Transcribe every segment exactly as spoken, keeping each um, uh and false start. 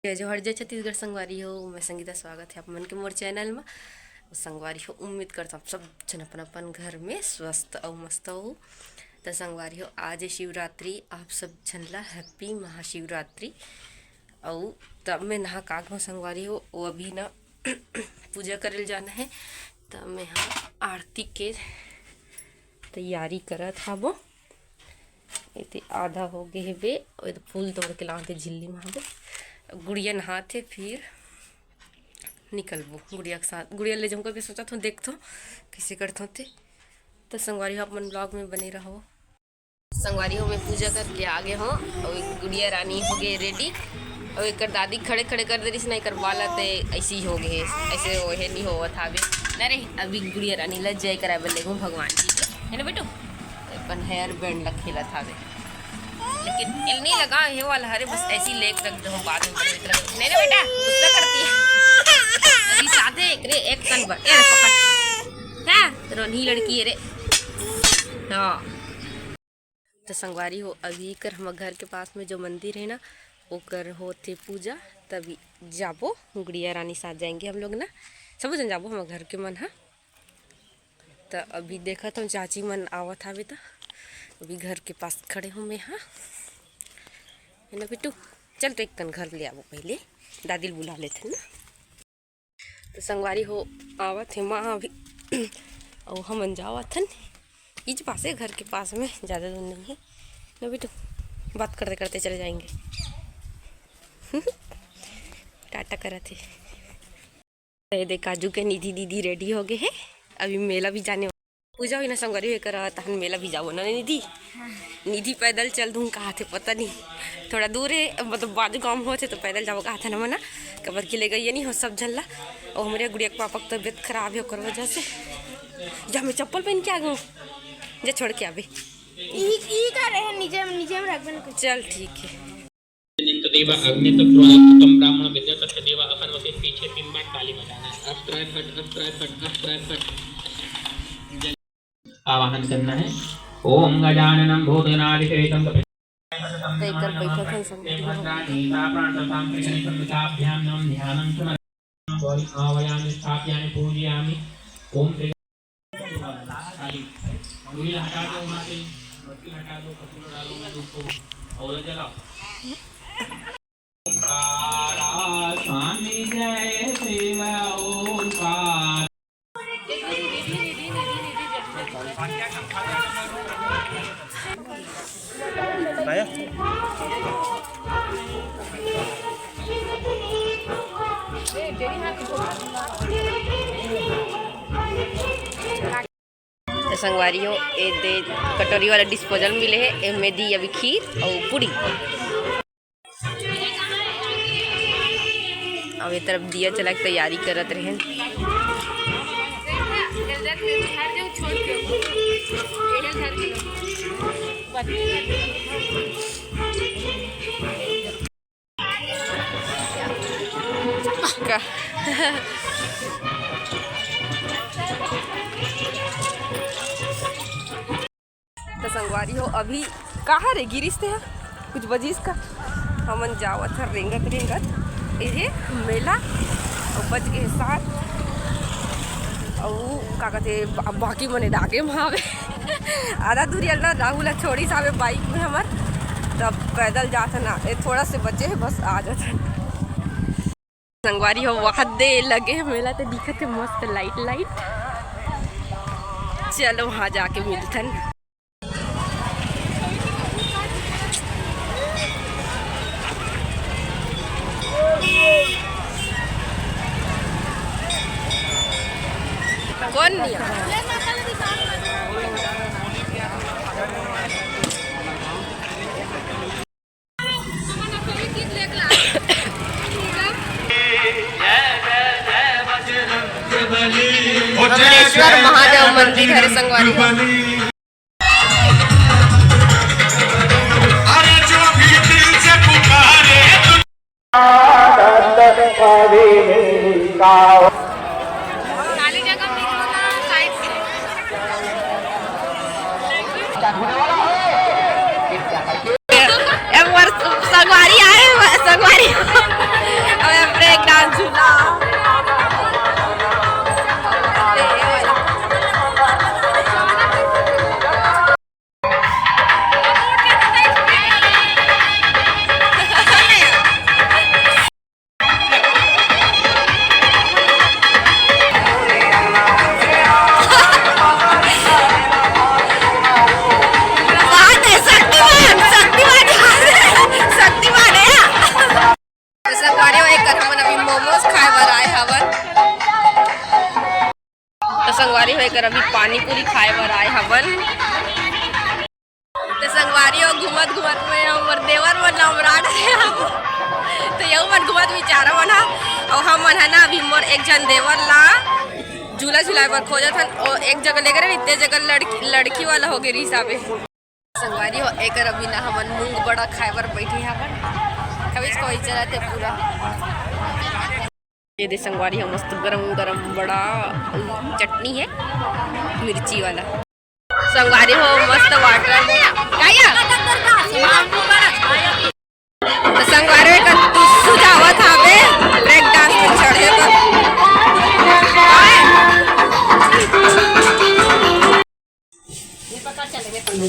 जय जोहार, जय छत्तीसगढ़ संगवारी हो, मैं संगीता, स्वागत है आप मन के मोर चैनल में। संगवारी हो, उम्मीद करता हूँ आप सब झन अपन अपन घर में स्वस्थ अउ मस्त हो। तो संगवारी हो, आज है शिवरात्रि, आप सब झन ला हैप्पी महाशिवरात्रि। अउ तब मैं नहा का के हूँ संगवारी हो, वो अभी ना पूजा करे ल जाना है, तब मैं हा आरती के तैयारी करत हाबो। एती आधा हो गे हेबे, अउ एती फूल तोड़ के लावत हे झिल्ली में हाबे। गुड़िया नहात हे, फिर निकलबो गुड़िया के साथ। गुड़िया ले जाऊँ करके सोचत हूँ, देखत हूँ कैसे करत हूँ ते। तो संगवारी हो, अपन ब्लॉग में बने रहो। संगवारी हो, मैं पूजा करके आ गे हूँ, अउ एक गुड़िया रानी हो गे रेडी, अउ एकर दादी खड़े खड़े कर दे रहिस ना, एकर बाल ते ऐसे ही हो गे हे, ऐसे ओहे नहीं होवत हावे। ना रे, अभी गुड़िया रानी ला जय कराए बर लेगहूँ भगवान जी के, है ना बेटू? अपन हेयर बैंड ला खेलत हावे, लेकिन एल नहीं लगा, ये वाला हरे, बस ऐसे ही लेके रख दो, बाद में बड़े तरह। नहीं रे बेटा, गुस्सा करती है। अभी साथे एक रे, एक कन बर, ए रे पकड़। क्या? रोनही लड़की है रे। हाँ। तो संगवारी हो, अभी कर हम घर के पास में जो मंदिर है ना, ओकर होथे पूजा, तभी जाबो, गुड़िया रानी साथ जाएंगे हम लोग ना, सब जन जाबो हम घर के मन हा। तो अभी देखत हूँ चाची मन आवत हावे, तो अभी घर के पास खड़े हूँ मैं हा, है ना बिट्टू? चल तो एक कन घर ले आबो पहले, दादी ल बुला लेथे ना। तो संगवारी हो, आवत हे माँ अभी। अउ हमन जावत हन इज पासे, घर के पास में, ज़्यादा दूर नहीं है ना बेटू। बात करते करते चले जाएंगे। टाटा करत हे। ये देख, काजू के निधि दीदी रेडी हो गए है, अभी मेला भी जाने। पूजा होई ना संगवारी हो, एकर तहन मेला भी जाबो ना निधि। निधि पैदल चल दूँ कहा थे, पता नहीं, थोड़ा दूर है, मतलब बाजू गाँव में होथे तो पैदल जाबो कहा थे ना मना। कबर के ले गई नहीं हो सब झन ला। और हमारे गुड़िया के पापा की तबीयत खराब है, ओकर वजह से। जा, मैं चप्पल पहन के आ गई हूँ, जा छोड़ के आबे। ई, ई का रहे, नीचे में, नीचे में रख बन कुछ। चल ठीक है। तदेव अग्नि तत्रोणा तम ब्राह्मण विद्या तदेव अपन वके पीछे तीन बार ताली बजाना है। अस्त्राय फट, अस्त्राय फट, अस्त्राय फट। आवाहन करना है। ओम गजाननम भूतगणादिसेवितम कपित्थं तेकर बैठक है संगति। आवायामि, स्थापयामि, पूजयामि। ओम तेज। खाली। उंगली हटा दो वहाँ से, बत्ती हटा दो, कपूर डालो, मैं धूप को और जलाओ। ओंकारा स्वामी जय शिव ओंकार। आया? तो संगवारी हो, ए दे कटोरी वाला डिस्पोजल मिले हे, एमे दी अभी खीर अउ पूरी। अब ये तरफ दिया जला के तैयारी करत रहे। का? तो संगवारी हो, अभी कहाँ रे गिरिस ते ह? कुछ बजिस का? हमन जावत हन रेंगत रेंगत, एहे मेला, अउ बज गे हे सात। अउ का कथे, बा-, बाकी मने डाके म हावे। आधा दूरी अल्ला राहुल ह छोड़िस हावे बाइक में हमर, तब पैदल जात हन ना, ए थोड़ा से बचे हे बस, आ जात हन। संगवारी हो, वहाँ दे लगे हे मेला, तो दिखत हे मस्त लाइट लाइट। चलो वहाँ जाके मिलथन। कौन नहीं आ? धनेश्वर महादेव मंदिर हरे संगवारी हो। ए, मोर संगवारी आए, संगवारी। पानी पूरी खाए बर आए हवन। तो संगवारी हो, घूमत घूमत में हमर देवर मन ला उमरा डरे हम। तो यहू मन घूमत बिचारा मन ह। और हम मन है ना, अभी मोर एक झन देवर ला झूला झुलाए बर खोजत हन। और एक जगह लेकर इतने जगह लड़की, लड़की वाला हो गए रिहिस आबे। संगवारी हो, एकर अभी ना हमन मूंग बड़ा खाए बर बैठे हवन। कभी कभी चलाते पूरा। ये दे संगवारी हो, मस्त गरम गरम बड़ा, चटनी है, मिर्ची वाला। संगवारी हो, मस्त वाटर। काया? तो संगवारी हो, एक तू सुझावत हावे ब्रेक डांस में चढ़े बर।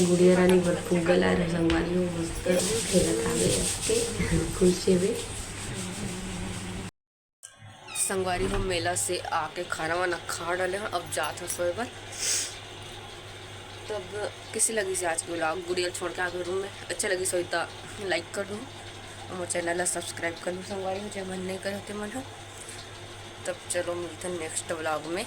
गुड़िया रानी बर फुग्गा लाए रहे संगवारी हो, मस्त खेलत हावे, खुश हेवे। संगवारी हो, मेला से आके खाना वाना खा डाले हन, अब जात हन सोए बर। तब कैसे लगी से आज के व्लॉग? गुड़िया छोड़ के आगे रूम में, अच्छा लगी सोई त लाइक कर दू, और मोर चैनल ला सब्सक्राइब कर लू संगवारी हो, जे मन नहीं करे होते मन हो। तब चलो मिलते हैं नेक्स्ट व्लॉग में।